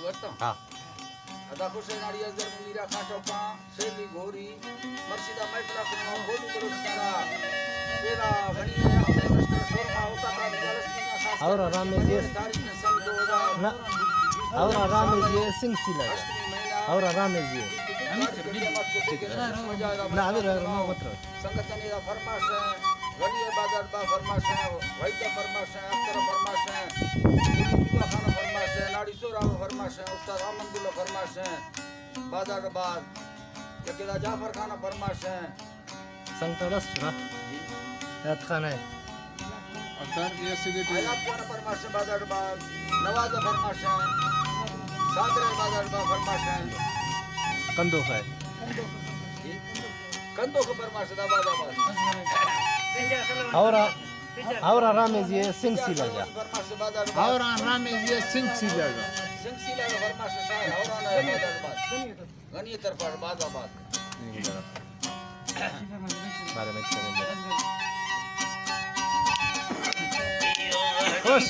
ہاں۔ ادا خوش ہے ناڑی از در میرا کھاٹو پا، شیرلی گھوری، مرشدہ محفل کنو، گوڈو بلوچستان، پیدا غنی ہے، اختر لشکر شورما، اوتا تا میرا لشکر اور آرام ہے جی۔ تاریخ میں سن دو ہزار۔ نہ، اور آرام ہے جی، سنگ سیلا۔ اور آرام ہے جی۔ نہ، ابھی رہا، رہا، مت رہو۔ سنگتانی دا فرمائش ہے، غنی بازار با فرمائش ہے، وحید فرمائش ہے، اختر فرمائش ہے، صوبہ خان فرمائش ہے، ناڑی سورا فرمائش ہے، استاد احمد اللہ فرمائش ہے، بازار بعد، یکی دا جعفر خان فرمائش ہے۔ سنگت رس چرا؟ جی۔ یاد خان ہے۔ اختر یہ سگریٹ۔ آزاد خان فرمائش ہے، بازار بعد، نواز فرمائش ہے، صادر بازار با فرمائش ہے۔ کندوخ ہے۔ جی۔ کندوخ فرمائش دا بازار بعد۔ اور، اور آرام ہے جی، سنگ سیلا جا۔ اور آرام ہے جی، سنگ سیلا جا۔ سنگ سیلا جا فرمائش ہے، اور آرام ہے بازار بعد۔ غنی طرف آباد آباد۔ بارے میں کریں گے۔ خوش۔